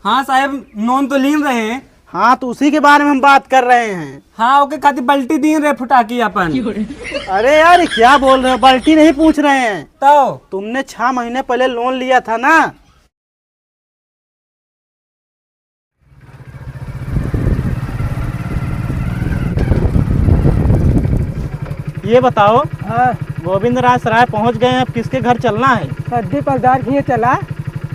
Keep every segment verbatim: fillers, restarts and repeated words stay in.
हाँ साहेब, loan तो लीन रहे हैं। हाँ, तो उसी के बारे में हम बात कर रहे हैं। हाँ, ओके खातिर बल्टी दीन रहे फुटाकी अपन। अरे यार, ये क्या बोल रहे हो? बल्टी नहीं पूछ रहे हैं। तो? तुमने छह महीने पहले loan लिया था ना? ये बताओ, हाँ। गोविंद राज सराय पहुँच गए हैं, अब किसके घर चलना है? चड्डी प्रसाद के यहाँ चला।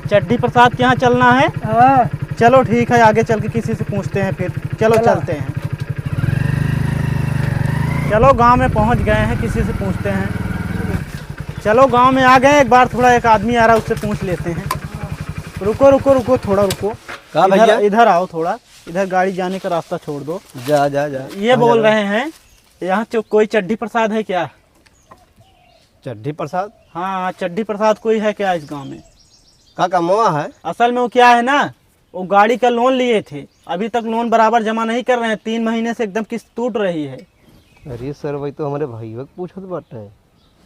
चड्डी प्रसाद के यहाँ चलना है? हाँ। चलो ठीक है, आगे चल के किसी से पूछते हैं फिर। चलो चलो। चलते हैं। चलो गांव में पहुँच गए हैं, किसी से पूछते हैं। चलो गांव में आ गए, एक बार थोड़ा एक आदमी आ रहा है, उससे पूछ लेते हैं। रुको, रुको, रुको, थोड़ा रुको। का इधर, भैया? इधर आओ थोड़ा, इधर गाड़ी जाने का रास्ता छोड़ दो। जा, जा, जा। ये हाँ, बोल जा। रहे हैं, यहाँ चो-, कोई चड्डी प्रसाद है क्या? चड्डी प्रसाद? हाँ, चड्डी प्रसाद कोई है क्या इस गांव में? का कमवा है? असल में वो क्या है ना, वो गाड़ी का loan लिए थे, अभी तक loan बराबर जमा नहीं कर रहे हैं, तीन महीने से एकदम किस्त टूट रही है। अरे सर, वही तो हमारे भइया के पूछत बाटे।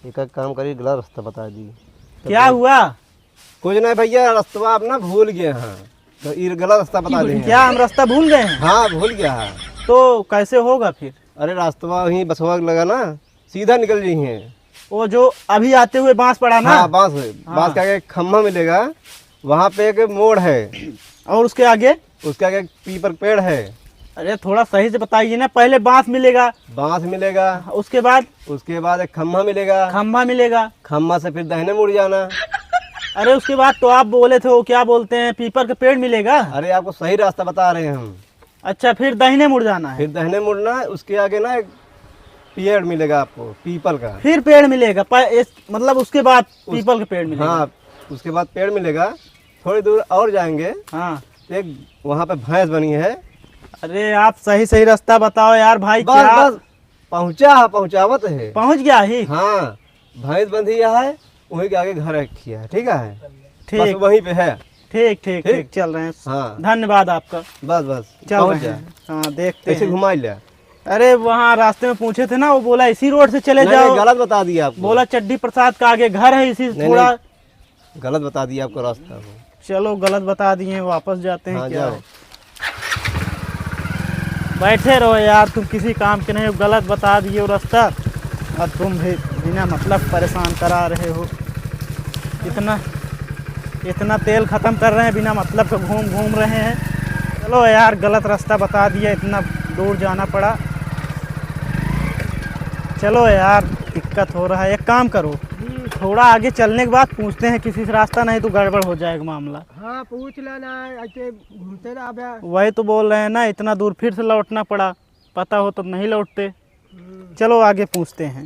एक काम करी, गलत रास्ता बता दी। तो क्या फिर हुआ? कुछ नहीं भैया, रास्ता आप ना भूल गए हैं, तो ये गलत रास्ता बता दिए हैं। क्या हम रास्ता भूल गए हैं? हाँ, भूल गया है। तो कैसे होगा फिर? अरे रास्ता वहीं बसवा लगा ना, सीधा निकल जाइए। वो जो अभी आते हुए बांस पड़ा ना? हाँ, बांस है। हाँ। बांस के आगे खम्भा मिलेगा, वहाँ पे एक मोड़ है। और उसके आगे? उसके आगे पीपर पेड़ है। अरे थोड़ा सही से बताइए ना, पहले बांस मिलेगा। बांस मिलेगा। उसके बाद? उसके बाद एक खम्भा मिलेगा। खम्भा मिलेगा। खम्भा से फिर दाहिने मुड़ जाना। अरे उसके बाद तो आप बोले थे, वो क्या बोलते हैं, पीपर का पेड़ मिलेगा। अरे आपको सही रास्ता बता रहे हैं हम। अच्छा, फिर दाहिने मुड़ जाना है। फिर दाहिने मुड़ना, उसके आगे ना एक पेड़ मिलेगा आपको, पीपल का। फिर पेड़ मिलेगा, प-, इस, मतलब उसके बाद उस-, पीपल का पेड़ मिलेगा। हाँ, उसके बाद पेड़ मिलेगा। थोड़ी दूर और जाएंगे, हाँ। एक वहाँ पे भैंस बनी है। अरे, आप सही सही रास्ता बताओ यार भाई, बस, क्या? बस, पहुँचा है, पहुँचावत है। पहुँच गया ही? हाँ, भैंस बंधी है, वहीं के आगे घर रखी है, ठीक है? ठीक। बस वहीं पे है। ठीक, ठीक, ठीक? ठीक, चल रहे हैं। हाँ। धन्यवाद आपका। बस, बस, चल पहुँच रहे जाए। हैं। हाँ, देखते कैसे हैं। घुमा लिया? अरे, वहाँ रास्ते में पूछे थे ना, वो बोला इसी रोड से चले नहीं, जाओ। नहीं, गलत बता दिया आपको। बोला चड्डी प्रसाद का आगे घर है, इसी नहीं, थोड़ा नहीं, गलत बता दिया आपको रास्ता वो। चलो, गलत बता दिए, वापस जाते हैं हाँ, क्या जाओ। है? बैठे रहो यार, तुम किसी काम के नहीं हो, गलत बता दिए वो रास्ता, और तुम भी बिना मतलब परेशान करा रहे हो। इतना, इतना तेल खत्म कर रहे हैं, बिना मतलब के घूम घूम रहे हैं। चलो यार, गलत रास्ता बता दिया, इतना दूर जाना पड़ा। चलो यार, दिक्कत हो रहा है, एक काम करो, थोड़ा आगे चलने के बाद पूछते हैं किसी से रास्ता, नहीं तो गड़बड़ हो जाएगा मामला। हाँ, पूछ लेना, ऐसे घूमते रह बे। वही तो बोल रहे हैं ना, इतना दूर फिर से लौटना पड़ा, पता हो तो नहीं लौटते। हम्म। चलो आगे पूछते हैं,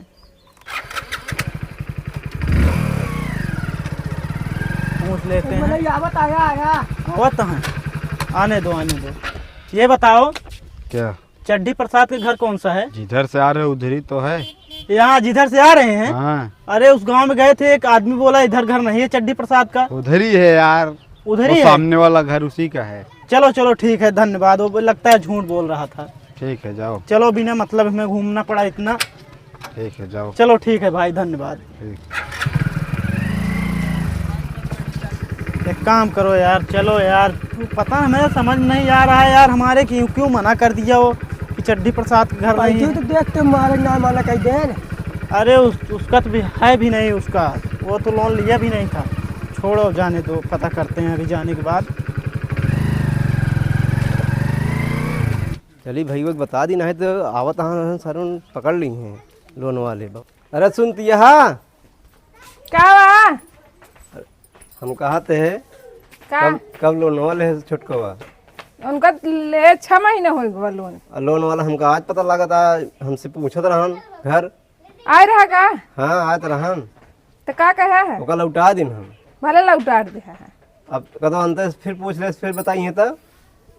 पूछ लेते हैं। मतलब, ये आवत आया, आया। आवत हैं, आने दो, आने दो। ये बताओ, क्या? चड्डी प्रसाद के घर कौन सा है? जिधर से आ रहे हो, उधर ही तो है। यहाँ जिधर से आ रहे हैं? हाँ। अरे, उस गांव में गए थे, एक आदमी बोला इधर घर नहीं है चड्डी प्रसाद का। उधर ही है यार, उधर वो ही है? सामने वाला घर उसी का है। चलो, चलो, ठीक है, धन्यवाद। वो लगता है झूठ बोल रहा था। ठीक है, जाओ। चलो, बिना मतलब हमें घूमना पड़ा इतना। ठीक है, जाओ। चलो, ठीक है भाई, धन्यवाद। ठीक। एक काम करो यार, चलो यार, पता है, हमें समझ नहीं आ रहा है यार, हमारे क्यों, क्यों मना कर दिया वो कि चड्डी प्रसाद के घर नहीं है। तो देखते मारे ना माना कई देर। अरे उस, उसका तो भी है भी नहीं उसका, वो तो loan लिया भी नहीं था। छोड़ो, जाने दो, पता करते हैं अभी जाने के बाद। चली भइया के बता दी, नहीं तो आवत हाँ सर पकड़ ली हैं loan वाले। अरे सुनती है, हाँ? का बा? हम कहत है, का? कब, कब loan वाले है छोटकवा? उनका ले छह महीने हो गवा loan। आ loan वाला हमका आज पता लागत, हमसे पूछत रहन घर। आए रहा का? हाँ, आए तो रहन। तो का कहा है? ओका लौटा दिन हम। भले लौटा दे है। अब कदो अंत फिर पूछ ले, फिर बताइए तो।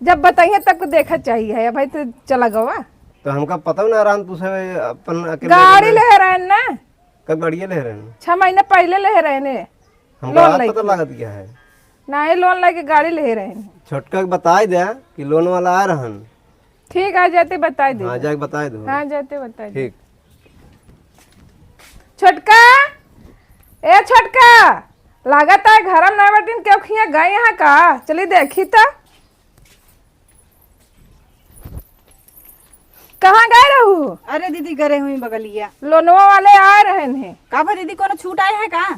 जब बताइए तब को देखा चाहिए है, भाई तो चला गवा। तो हमका पता ना रहन, तुझसे अपन अकेले गाड़ी रहन। ले रहन ना। कब गाड़िए ले रहन? छह महीने पहले ले रहने। हमका loan आज पता लेके। लागत क्या है? नहीं, loan लेके गाड़ी ले रहने। छोटका के बताई दे कि loan वाला आ रहन। ठीक, आ जाते बताई दे। हाँ, जाके बताई दो। हाँ, जाते बताई दे। ठीक। छोटका, ए छोटका, लागत है घर में ना बटिन, केहू खिया गए यहाँ का? चली देखी तो। कहाँ गए रहू? अरे दीदी, गए हुई बगलिया। लोनवा वाले आए रहन हैं। का बा दीदी, कोनो छूट आया है का?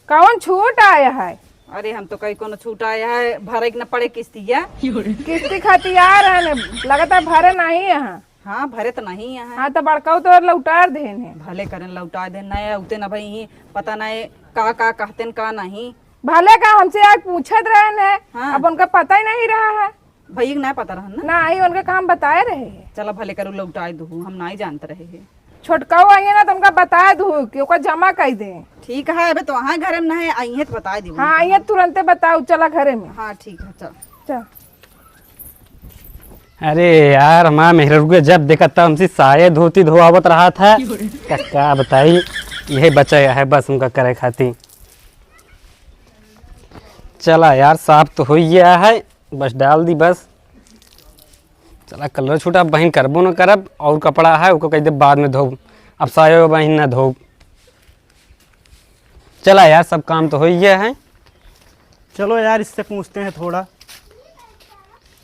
कौन छूट आया है? अरे हम तो कही कोनो छूट आया है, भरे के न पड़े किस्तिया। किस्ती खातिर आए रहन हैं, लगता भरे नहीं यहाँ। हाँ, भरे तो नहीं यहाँ। हाँ, तो बड़काऊ तो लौटा देन है। भले करें लौटा देन, नहीं उते न भाई ही पता नहीं का का कहते न का नहीं। भले का हमसे आज पूछत रहन है, हाँ। अब उनका पता ही नहीं रहा है। भैया के ना पता रहन ना? ना, ही उनका काम बताए रहे हैं। चला भले करू लौटाए दू, हम ना ही जानते रहे हैं। छोटकाऊ आइए ना तो उनका बताए दू कि ओका जमा कर दे। ठीक है, अबे तो वहाँ घरे में ना है, आइए तो बताए दी। हाँ, आइए तुरंते बताओ, चला घरे में। हाँ ठीक है, चल। चल। अरे यार, हमार मेहररुआ जब देखा तब हमसे साया धोती धोआवत रहा था। का, का बताई, यही बचा है बस उनका करे खातिर। चला यार, साफ तो हो ही गया है, बस डाल दी बस। चला कलर छूटा, बहिन करबो न करब, और कपड़ा है ओको कह दे बाद में धोब, अब साया बहिन ना धोब। चला यार, सब काम तो हो ही गया है। चलो यार, इससे पूछते हैं थोड़ा।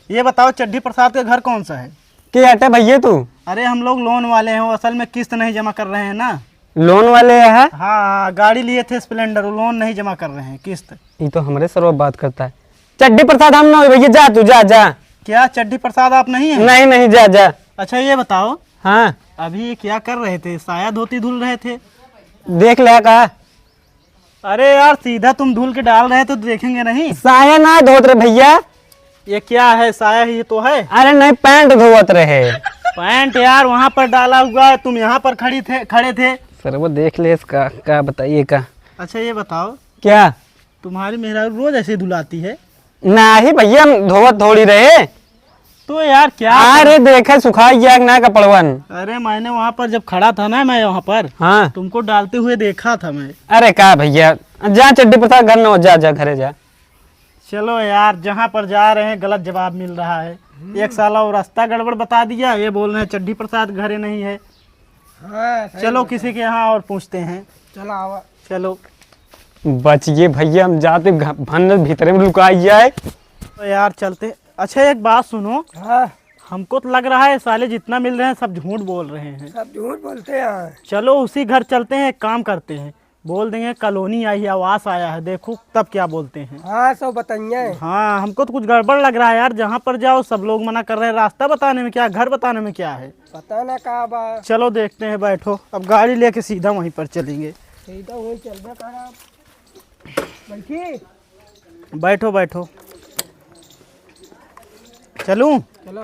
ये बताओ, चड्ढी प्रसाद के घर कौन सा है? के हटे भैया तू? अरे, हम लोग लोन वाले हैं, वो असल में किस्त नहीं जमा कर रहे हैं ना। लोन वाले है? हाँ, हाँ, गाड़ी लिए थे स्प्लेंडर, वो लोन नहीं जमा कर रहे हैं, किस्त। ये तो हमारे सर बात करता है। चड्ढी प्रसाद हम ना हो भैया, जा तू, जा, जा। क्या चड्ढी प्रसाद आप नहीं है? नहीं, नहीं, जा, जा। अच्छा, ये बताओ, हाँ। अभी ये क्या कर रहे थे? साया धोती धुल रहे थे। देख लिया का? अरे यार, सीधा तुम धुल के डाल रहे तो देखेंगे नहीं? साया ना धोत रहे भैया। ये क्या है? साया ही तो है। अरे नहीं, पैंट धोवत रहे। पैंट यार वहाँ पर डाला हुआ है, तुम यहाँ पर खड़ी थे, खड़े थे। सर वो देख ले इसका, क्या बताइए का। अच्छा ये बताओ, क्या? तुम्हारी मेहरारू रोज ऐसे धुलाती है? नहीं भैया, हम धोवत थोड़ी रहे। तो यार क्या अरे देखे सुखाई गया कि ना कपड़वन। अरे मैंने वहाँ पर जब खड़ा था ना, मैं वहाँ पर हाँ। तुमको डालते हुए देखा था मैं। अरे का भैया, जा चड्ढी प्रसाद घर न हो, जा, जा घरे जा। चलो यार, जहाँ पर जा रहे हैं गलत जवाब मिल रहा है। हम्म। एक साला वो रास्ता गड़बड़ बता दिया, ये बोल रहे हैं चड्ढी प्रसाद घरे नहीं है। हाँ, सही चलो बात किसी है। के यहाँ और पूछते हैं। चलो आवा। चलो। बच गए भैया, हम जाते घ-, भन भीतरे में लुकाई जाए। तो यार चलते। अच्छा एक बात सुनो। हाँ। हमको तो लग रहा है साले जितना मिल रहे हैं सब झूठ बोल रहे हैं। सब झूठ बोलते हैं। चलो उसी घर चलते हैं, एक काम करते हैं, बोल देंगे कॉलोनी आई है, आवास आया है, देखो तब क्या बोलते हैं। हाँ, सब बताइए। हाँ, हमको तो कुछ गड़बड़ लग रहा है यार, जहाँ पर जाओ सब लोग मना कर रहे हैं। रास्ता बताने में क्या, घर बताने में क्या है? पता ना का बा। चलो देखते हैं, बैठो, अब गाड़ी लेके सीधा वहीं पर चलेंगे। सीधा वहीं चलबे करब। बैठी। बैठो, बैठो। चलूं? चलो।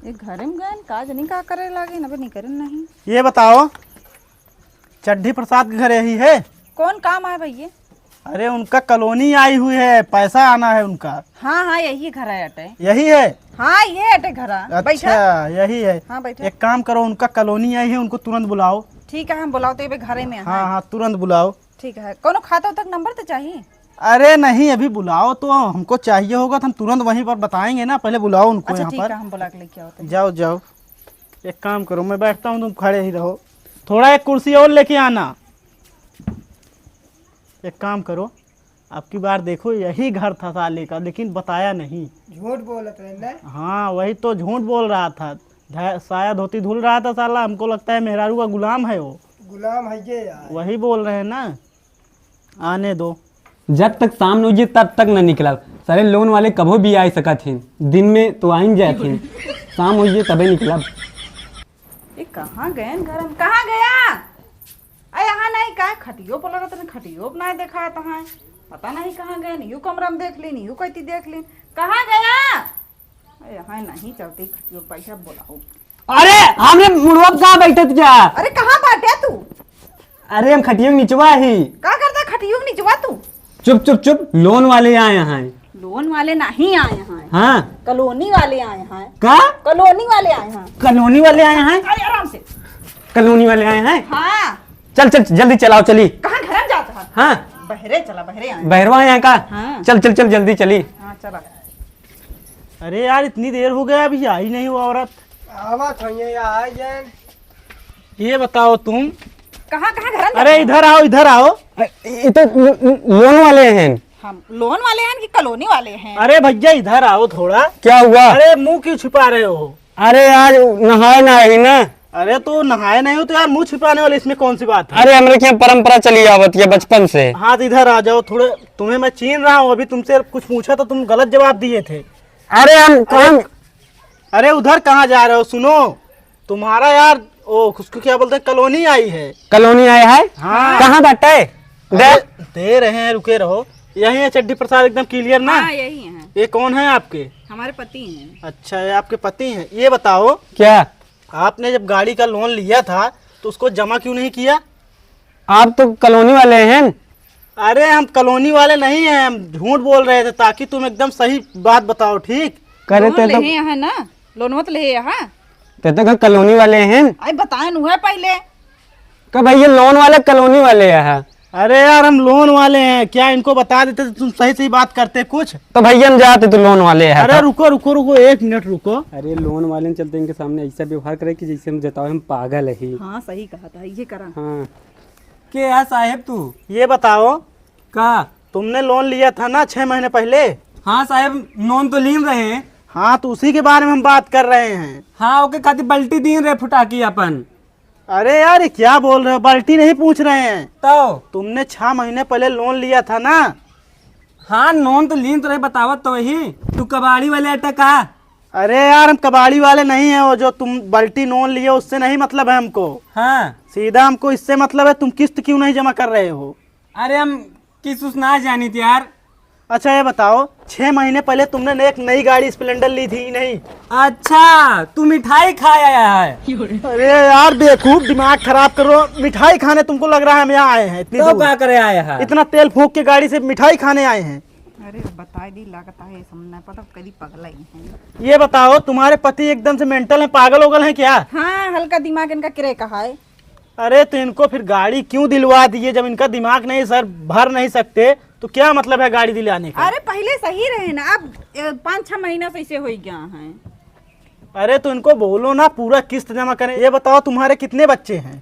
ये घरे में गए, का जनी का करे लागे, अबे निकरे नहीं। ये बताओ, चड्ढी प्रसाद के घर यही है? कौन काम है भैया? अरे, उनका कॉलोनी आई हुई है, पैसा आना है उनका। हाँ, हाँ, यही घर है अटे। यही है? हाँ, ये अटे घर है। अच्छा, बैठा। यही है। हाँ, बैठा। एक काम करो, उनका कॉलोनी आई है, उनको तुरंत बुलाओ। ठीक है, हम बुलाओ तो ये घरे में हाँ, है। हाँ, तुरंत बुलाओ। ठीक है, कोनो खाता उता के नंबर तो चाहिए? अरे नहीं, अभी बुलाओ तो, हमको चाहिए होगा तो हम तुरंत वहीं पर बताएंगे ना, पहले बुलाओ उनको अच्छा, यहाँ ठीक पर। है, हम बुला के लेके आओ तो। जाओ, जाओ, एक काम करो, मैं बैठता हूँ, तुम खड़े ही रहो, थोड़ा एक कुर्सी और लेके आना। एक काम करो, अब की बार देखो, यही घर था साले का, लेकिन बताया नहीं। झूठ बोलत रहे ना। हाँ, वही तो झूठ बोल रहा था। धा-, साया धोती धुल रहा था साला, हमको लगता है मेहरारू का गुलाम है वो। गुलाम है ये यार। वही बोल रहे हैं ना, आने दो। जब तक शाम न होइए तब तक न निकलब। सारे लोन वाले कभो भी आ सकत हैं, दिन में तो आइन जात हैं, शाम होइए तबे निकलब। ये कहाँ गए घर में, कहाँ गया? अरे यहाँ नहीं, का खटियो पर लगत रहे, खटियो पर नहीं देखा तहाँ। पता नहीं कहाँ गए, न्यू कमरा में देख ली, न्यू कहती देख ली, कहाँ गया? अरे यहाँ नहीं चलती, खटियो पैसा बोलाओ। अरे हमरे मुड़वा पे कहाँ बैठत जा? अरे कहाँ बाटे तू? अरे हम खटियो निचवा ही। का करता खटियो निचवा तू? चुप, चुप, चुप, लोन वाले आए हैं। लोन वाले नहीं आए हैं। हाँ। कॉलोनी वाले आए हैं। का? कॉलोनी वाले आए हैं। कॉलोनी वाले आए हैं? अरे आराम से। कॉलोनी वाले आए हैं? हाँ। चल, चल, जल्दी चलाओ, चली। कहाँ घर में जाता है? हाँ। बहरे चला, बहरे आए। बहरवा आए हैं का? हाँ। चल, चल, चल, जल्दी चली। हाँ, चला। अरे यार, इतनी देर हो गया, अभी आई नहीं वो औरत। आवा था ये, आ जाए। ये बताओ तुम। कहाँ, कहाँ घर में अरे जाता है? इधर आओ, इधर आओ। ये तो लो-, लो-, लोन वाले हैं। हम लोन वाले हैं कि कॉलोनी वाले हैं? अरे भैया, इधर आओ थोड़ा। क्या हुआ? अरे, मुंह क्यों छिपा रहे हो? अरे यार, नहाए ना आई ना। अरे, तो नहाए नहीं हो तो यार, मुंह छिपाने वाले इसमें कौन सी बात है? अरे, हमरे के यहाँ परंपरा चली आवत है बचपन से। हाँ, तो इधर आ जाओ थोड़े। तुम्हें मैं चीन रहा हूँ, अभी तुमसे कुछ पूछा तो तुम गलत जवाब दिए थे। अरे, हम अरे, कौन? अरे, उधर कहाँ जा रहे हो? सुनो, तुम्हारा यार, ओ, उसको क्या बोलते हैं, कॉलोनी आई है। कॉलोनी आया है? हाँ। कहाँ बाटे? दे। अरे, दे रहे हैं, रुके रहो। यही है चड्डी प्रसाद, एकदम क्लियर ना? हाँ, यही है। ये कौन है आपके? हमारे पति हैं। अच्छा, ये आपके पति हैं। ये बताओ, क्या? आपने जब गाड़ी का लोन लिया था, तो उसको जमा क्यों नहीं किया? आप तो कॉलोनी वाले हैं। अरे, हम कॉलोनी वाले नहीं हैं, हम झूठ बोल रहे थे, ताकि तुम एकदम सही बात बताओ, ठीक? करे लोन ते तो लेहे हैं ना, लोनवा तो लेहे हैं। ते तो कॉलोनी वाले हैं। अरे, बताए नु है पहले। का भैया, लोन वाले कॉलोनी वाले हैं? अरे यार, हम लोन वाले हैं, क्या इनको बता देते तो तुम सही सही बात करते कुछ। तो भैया, हम जाते तो लोन वाले हैं अरे तो। रुको, रुको, रुको, एक मिनट रुको। अरे, लोन वाले चलते, इनके सामने ऐसा व्यवहार करे कि जैसे हम जताओ हम पागल है ही। हाँ, सही कहा था, ये करा। हाँ। के है साहेब तू? ये बताओ, का? तुमने लोन लिया था ना छह महीने पहले? हाँ साहेब, लोन तो लीन रहे। हाँ, तो उसी के बारे में हम बात कर रहे हैं। हाँ, ओके खातिर बाल्टी दीन रहे फुटाकी अपन। अरे यार, ये क्या बोल रहे हो? बाल्टी नहीं पूछ रहे हैं। तो? तुमने छह महीने पहले लोन लिया था ना? हाँ, लोन तो लीन तो रहे, बतावत तो वही। तू कबाड़ी वाले अटे का? अरे यार, हम कबाड़ी वाले नहीं हैं, वो जो तुम बाल्टी लोन लिए, उससे नहीं मतलब है हमको। हाँ। सीधा हमको इससे मतलब है, तुम किस्त क्यों नहीं जमा कर रहे हो? अरे, हम किस्त उस्त ना जानी थी यार। अच्छा, ये बताओ, छह महीने पहले तुमने ने एक नई गाड़ी स्प्लेंडर ली थी, नहीं? अच्छा, तू मिठाई खाए आया है? अरे यार, बेवकूफ, दिमाग खराब करो, मिठाई खाने तुमको लग रहा है हम यहाँ आए हैं इतनी तो दूर? क्या करे आया है? इतना तेल फूंक के गाड़ी से मिठाई खाने आए हैं। अरे, बताई दी, लागत है, समझ ना पता, कदी पगला ही है। ये बताओ, तुम्हारे पति एकदम से मेंटल हैं, पागल होगल हैं क्या? हाँ, हल्का दिमाग इनका क्रैक है। अरे, तो इनको फिर गाड़ी क्यों दिलवा दिए? जब इनका दिमाग नहीं, सर भर नहीं सकते, तो क्या मतलब है गाड़ी दिलाने का? अरे, पहले सही रहे ना, अब, ए, पाँच छह महीना से ऐसे हो ही गया है। अरे, तो इनको बोलो ना, पूरा किस्त जमा करें। ये बताओ, तुम्हारे कितने बच्चे हैं?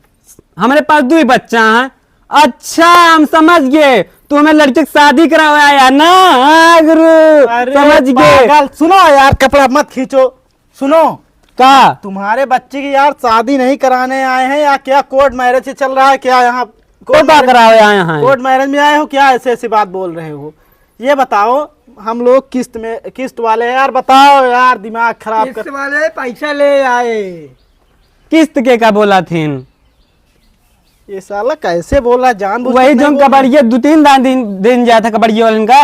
हमारे पास दो ही बच्चा हैं। अच्छा, हम समझ गए, तू हमें लड़के की शादी करावे आया ना? हाँ गुरु, अरे समझ गए। पागल, सुनो यार, कपड़ा मत खींचो। सुनो, का? तुम्हारे बच्चे की यार शादी नहीं कराने आए हैं या क्या? कोर्ट मैरिज से चल रहा है क्या यहाँ? कोर्ट तो का मैरिज, करावे आए हैं? कोर्ट मैरिज में आए हो क्या? ऐसे ऐसी बात बोल रहे हो। ये बताओ, हम लोग किस्त में, किस्त वाले हैं यार, बताओ यार, दिमाग खराब कर। किस्त वाले पैसा ले आए। किस्त के का बोला थीन? ये साला कैसे बोला, जानबूझ के वही नहीं जो बोल रहा। कबड़िया दो तीन दान दिन, दिन जाता कबड़िया वालन का।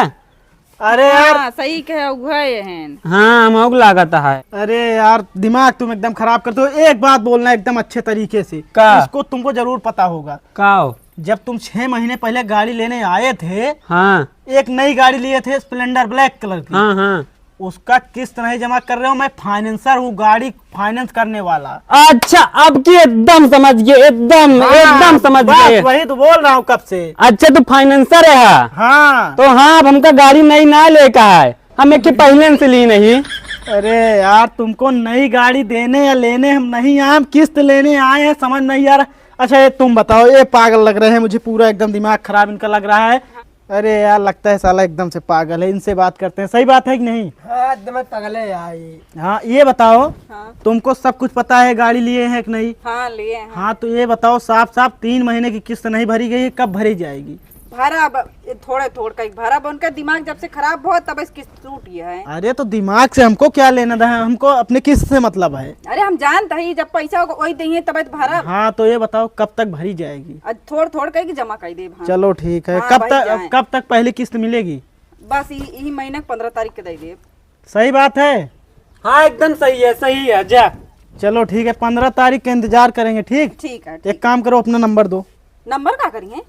अरे यार। हाँ, सही कहे, उहे हैं। हाँ, हम लोग लागत है। अरे यार, दिमाग तुम एकदम खराब करते हो। एक बात बोलना एकदम अच्छे तरीके से। का? इसको तुमको जरूर पता होगा। का हो? जब तुम छह महीने पहले गाड़ी लेने आए थे, हाँ। एक नई गाड़ी लिए थे, स्प्लेंडर ब्लैक कलर की। हाँ, हाँ। उसका किस्त नहीं जमा कर रहे हो, मैं फाइनेंसर हूँ, गाड़ी फाइनेंस करने वाला। अच्छा, अब की एकदम समझ गए, एकदम, हाँ, एकदम समझ बस गए। वही तो बोल रहा हूँ कब से। अच्छा, तू फाइनेंसर है? हाँ। तो हाँ, अब हमका गाड़ी नई ना लेका है, हम एक के पहले से ली नहीं। अरे यार, तुमको नई गाड़ी देने या लेने हम नहीं आए, हम किस्त लेने आए हैं, समझ नहीं आ रहा। अच्छा, ये तुम बताओ, ये पागल लग रहे हैं मुझे, पूरा एकदम दिमाग खराब इनका लग रहा है। अरे यार, लगता है साला एकदम से पागल है, इनसे बात करते हैं। सही बात है कि नहीं? हाँ, एकदम पागल है यार ये। हाँ, ये बताओ, हाँ। तुमको सब कुछ पता है, गाड़ी लिए हैं कि नहीं? हाँ, लिए हैं। हाँ, तो ये बताओ साफ साफ, तीन महीने की किस्त नहीं भरी गई है, कब भरी जाएगी? भरा अब, ये थोड़े थोड़ का ही भरा, अब उनका दिमाग जब से खराब हुआ तब इसकी टूट गया है। अरे, तो दिमाग से हमको क्या लेना देना है, हमको अपने किस्त से मतलब है। अरे, हम जानते हैं, जब पैसा होगा वही देंगे, तब तो भरा। हाँ, तो ये बताओ, कब तक भरी जाएगी? आज थोड़ थोड़ करके जमा कर देब हम। चलो, ठीक है। हाँ, कब तक, कब तक पहली किस्त मिलेगी? बस यही, यही महीना के पन्द्रह तारीख के दे देब। सही बात है? हाँ, एकदम सही है, सही है, जा। चलो, ठीक है, पन्द्रह तारीख का इंतजार करेंगे, ठीक? ठीक है, ठीक। एक काम करो, अपना नंबर दो। नंबर का करिए?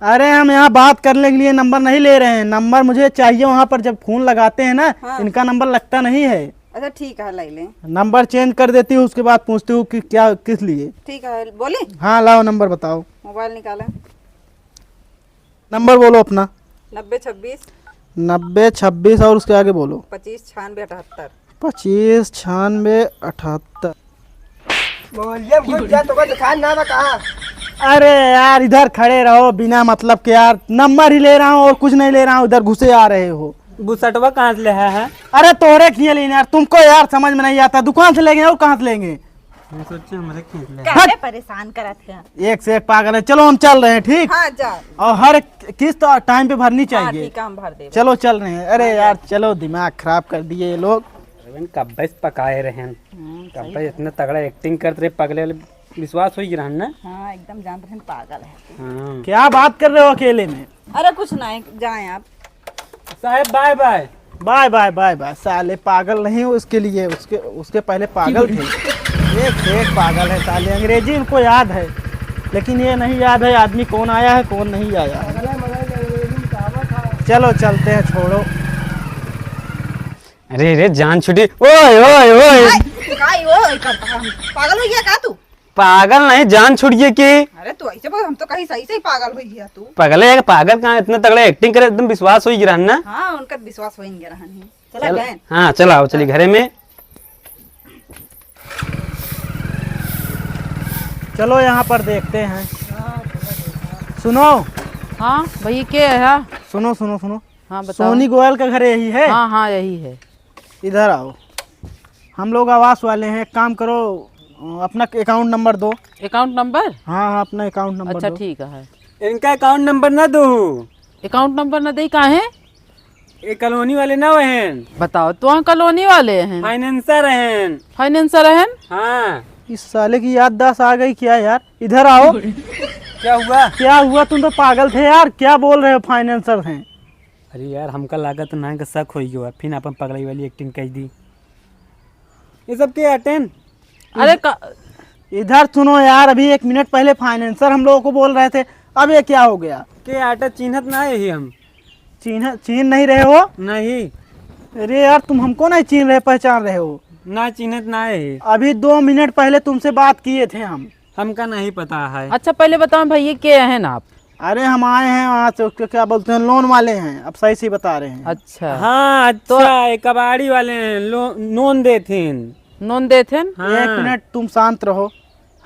अरे, हम यहाँ बात करने के लिए नंबर नहीं ले रहे हैं, नंबर मुझे चाहिए वहाँ पर जब फोन लगाते हैं ना, हाँ। इनका नंबर लगता नहीं है। अच्छा, ठीक है, ले लें। नंबर चेंज कर देती हूँ, उसके बाद पूछती हूँ कि क्या, किस लिए। ठीक है, बोली? हाँ, लाओ, नंबर बताओ। मोबाइल निकालें। नंबर बोलो अपना। नब्बे छब्बीस। नब्बे छब्बीस, और उसके आगे बोलो। पच्चीस छियानवे अठहत्तर। पच्चीस छियानवे अठहत्तर। मोबाइलिया में घुस जा, तोका दिखाई ना बा कहाँ? अरे यार, इधर खड़े रहो, बिना मतलब के यार, नंबर ही ले रहा हूँ और कुछ नहीं ले रहा हूँ, इधर घुसे आ रहे हो। बुसटवा कहाँ से ले आया है? अरे तोहरे किए लेना यार, तुमको यार समझ में नहीं आता, दुकान से लेंगे और कहाँ से लेंगे? हम सोचे हमरे खींच ले। काहे परेशान करत है? एक से एक पागल है। चलो हम चल रहे हैं, ठीक? हाँ, जा। और हर किस्त टाइम पे भरनी हाँ, चाहिए। ठीक है, हम भर देब। चलो चल रहे हैं। अरे हाँ, यार, जा। चलो दिमाग खराब कर दिए ये लोग। अरे कब्बे से पकाए रहे हैं। हम्म, सही कब्बे बात। इतना तगड़ा एक्टिंग करते रहे पगले वाले, विश्वास हो ही रहन ना। हाँ, एकदम जानते हैं पागल है। हाँ। क्या बात कर रहे हो अकेले में? अरे कुछ नहीं, जाएं आप। साहेब, bye bye. Bye bye, bye bye. साले पागल नहीं, उसके लिए, उसके, उसके पहले पागल थे। एक से एक पागल है साले, अंग्रेजी उनको याद है, लेकिन ये नहीं याद है आदमी कौन आया है, कौन नहीं आया है। चलो चलते हैं, छोड़ो। अरे रे, जान छुटी। ओए, ओए, ओए। काय, काय, ओए, करता है? पागल हो गया का तू? पागल नहीं, जान छुड़िए के। अरे तू ऐसे बोल, हम तो कहीं सही से ही पागल हो गया तू। पगले है, पागल कहाँ, इतना तगड़ा एक्टिंग करे, एकदम विश्वास हो ही रहन ना। हाँ, उनका विश्वास हो ही रहन है। चला चल, गए। हाँ, चला आओ, चली घरे में। चलो यहाँ पर देखते हैं। सुनो। हाँ भैया, के है? सुनो, सुनो, सुनो। हाँ, बताओ। सोनी गोयल का घर यही है? हाँ, हाँ, यही है। इधर आओ, हम लोग आवास वाले हैं, एक काम करो, अपना अकाउंट नंबर दो। Account number? हाँ, हाँ, अपना अकाउंट नंबर अच्छा, दो। ठीक है। इनका अकाउंट नंबर ना दो। अकाउंट नंबर ना दे, काहे? ये कॉलोनी वाले ना वहन। बताओ, तो हम कॉलोनी वाले हैं। फाइनेंसर हैं। फाइनेंसर हैं? हाँ। इस साले की याददाश्त आ गई क्या यार? इधर आओ। क्या हुआ? क्या हुआ? तुम तो पागल थे यार, क्या बोल रहे हो फाइनेंसर हैं? अरे यार, हमका लागत ना कि शक होई गवा, फिर अपन पगलाई वाली एक्टिंग कई दी। ये सब के अटेन? अरे इध-, का इधर सुनो यार, अभी एक मिनट पहले फाइनेंसर हम लोगों को बोल रहे थे, अब ये क्या हो गया? के आटा चीन्हत ना है ही हम। चीन्ह, चीन्ह नहीं रहे हो? नहीं। अरे यार, तुम हमको नहीं चीन्ह रहे, पहचान रहे हो? ना, चीन्हत ना है ही। अभी दो मिनट पहले तुमसे बात किए थे हम। हमका नहीं पता है। अच्छा, पहले बताओ भैया, के हैं आप? अरे, हम आए हैं वहाँ से, उसको क्या बोलते हैं, लोन वाले हैं। अब सही से बता रहे हैं। अच्छा। हाँ, तो अच्छा, ये कबाड़ी वाले हैं, लो-, लोन देथिन। लोन देथिन? हाँ। एक मिनट, तुम शांत रहो।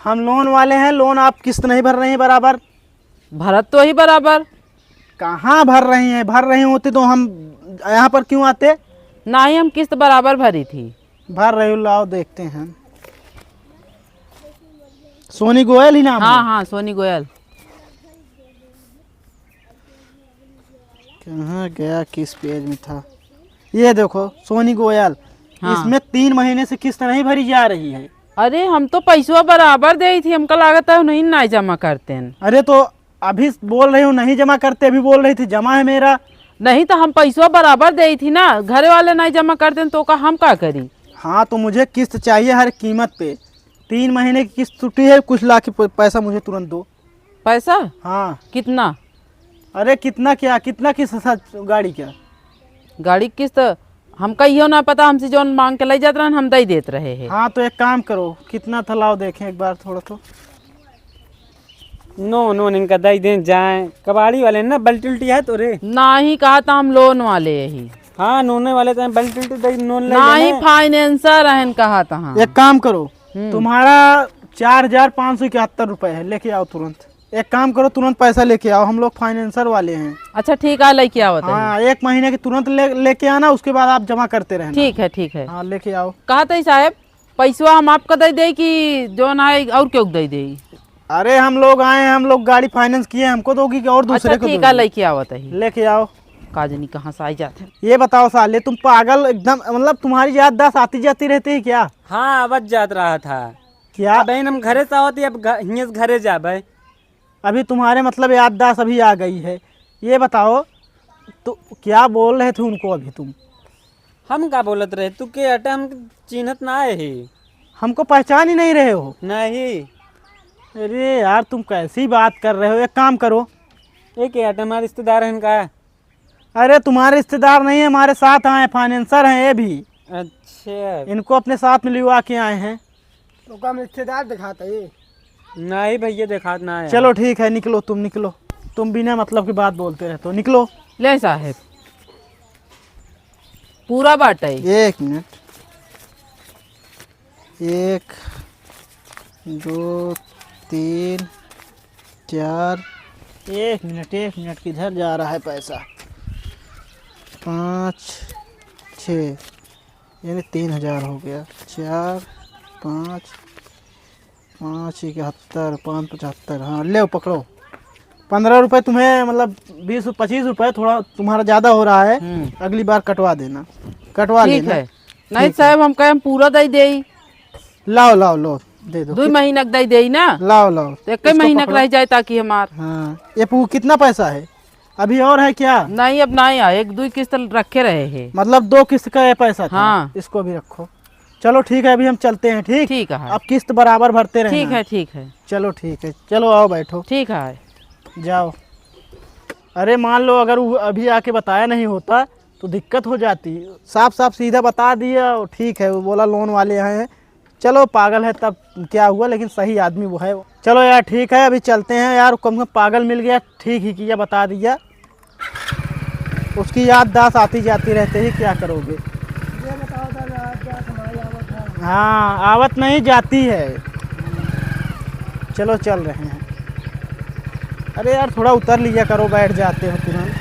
हम लोन वाले हैं, लोन आप किस्त नहीं भर रहे हैं बराबर। भरत तो ही बराबर। कहाँ भर रही हैं? भर रही होती तो हम यहाँ पर क्यों आते? ना ही हम किस्त बराबर भरी थी। भर रही हो, लाओ देखते हैं। सोनी गोयल ही नाम हाँ, है? हाँ, सोनी गोयल। कहाँ गया, किस पेज में था? ये देखो, सोनी गोयल, हाँ। इसमें तीन महीने से किस्त नहीं भरी जा रही है। अरे, हम तो पैसवा बराबर देई थी, हमका लागत है नहीं, नहीं जमा करते हैं। अरे, तो अभी बोल रही हूँ नहीं जमा करते, अभी बोल रही थी जमा है मेरा। नहीं तो हम पैसवा बराबर देई थी ना, घरे वाले नहीं जमा करते हैं तो का हम का करी? हाँ, तो मुझे किस्त चाहिए हर कीमत पे। तीन महीने की किस्त छुट्टी है, कुछ ला के प-, पैसा मुझे तुरंत दो। पैसा? हाँ। कितना? अरे कितना क्या, कितना किस्त था गाड़ी का? गाड़ी की किस्त हमका इहो ना पता, हमसे जौन मांग के ले जात रहन, हम दे देत रहे हैं। हाँ, तो एक काम करो, कितना था लाओ देखें एक बार थोड़ा तो। नो, नो, इनका दे दें जाए। कबाड़ी वाले ना, बल्टी उल्टी है तोरे? नाही, कहा था हम लोन वाले यही। हाँ, नोने वाले तो हैं, बल्टी उल्टी दे, नोन ले नहीं, लेना। फाइनेंसर रहन, कहा था हम। एक काम करो, हम्म। तुम्हारा चार हजार पाँच सौ इकहत्तर रुपए है, लेके आओ तुरंत। एक काम करो, तुरंत पैसा लेके आओ, हम लोग फाइनेंसर वाले हैं। अच्छा, ठीक है, लेके आओ, बताइए। हाँ, एक महीने के तुरंत ले, लेके आना, उसके बाद आप जमा करते रहना। ठीक है, ठीक है। हाँ, लेके आओ। कहा था साहब, पैसवा हम आपका दे दे कि जौन आए और क्यों दे दे? अरे, हम लोग आए हैं, हम लोग गाड़ी फाइनेंस किए हैं, हमको दोगी कि और दूसरे अच्छा, को ठीक है, दोगी? लेके आओ, बताइए। लेके आओ। का जानी कहाँ से आई जाते हैं। ये बताओ साले, तुम पागल एकदम, मतलब तुम्हारी याददाश्त आती जाती रहती है क्या? हाँ, आवत जात रहा था। क्या? अब हम घरे से आवत ही, अब घ-, हियां से घरे जाबे। अभी तुम्हारे मतलब याददाश्त अभी आ गई है। ये बताओ, तो क्या बोल रहे थे उनको अभी तुम? हम का बोलत रहे? तू के हटे, हम चिन्हत ना है ही। हमको पहचान ही नहीं रहे हो? नहीं। अरे यार, तुम कैसी बात कर रहे हो? एक काम करो। ये के हटे, हमारे रिश्तेदार हैं इनका। अरे, तुम्हारे रिश्तेदार नहीं है, हमारे साथ आए, फाइनेंसर हैं ये भी। अच्छा। इनको अपने साथ में लिवा के आए हैं। तो हम रिश्तेदार दिखाते हैं। नहीं भैया, दिखात ना है। चलो ठीक है, निकलो, तुम निकलो। तुम बिना मतलब की बात बोलते रहते हो, निकलो। ले साहेब, पूरा बाटे। एक मिनट, एक, दो, तीन, चार, एक मिनट, एक मिनट, किधर जा रहा है पैसा? पाँच, छः, यानी तीन हजार हो गया। चार, पाँच, पाँच इकहत्तर, पाँच पचहत्तर, हाँ, ले पकड़ो। पन्द्रह रुपये तुम्हें, मतलब, बीस, पच्चीस रुपये, थोड़ा तुम्हारा ज़्यादा हो रहा है, हम्म। अगली बार कटवा देना, कटवा ठीक लेना। है। नहीं ठीक है। साहब, हम कहे हम पूरा दे देई। लाओ, लाओ, लो, दे दो। दुई महीना के दे देई ना। लाओ, लाओ। तो एक इसको महीना के पकड़ो। रह जाए ताकि हमार। हाँ, ये पू-, कितना पैसा है? अभी और है क्या? नहीं, अब नहीं आए, एक दुई किस्त रखे रहे हैं। मतलब दो किस्त का ये पैसा था? हाँ। इसको भी रखो। चलो ठीक है, अभी हम चलते हैं, ठीक? ठीक है। अब किस्त बराबर भरते रहना। ठीक है, ठीक है। चलो ठीक है, चलो आओ बैठो। ठीक है। जाओ। अरे मान लो अगर वो अभी आके बताया नहीं होता तो दिक्कत हो जाती। साफ साफ सीधा बता दिया, ठीक है, वो बोला लोन वाले हैं। चलो पागल है तब क्या हुआ, लेकिन सही आदमी वो है। चलो यार ठीक है, अभी चलते हैं यार, कम से कम पागल मिल गया, ठीक ही किया, बता दिया। उसकी याददाश्त आती जाती रहती है, क्या करोगे? ये बताओ सर, याददाश्त हमारी आवत है। हाँ, आवत नहीं, जाती है। चलो चल रहे हैं। अरे यार, थोड़ा उतर लिया करो, बैठ जाते हो तुरंत।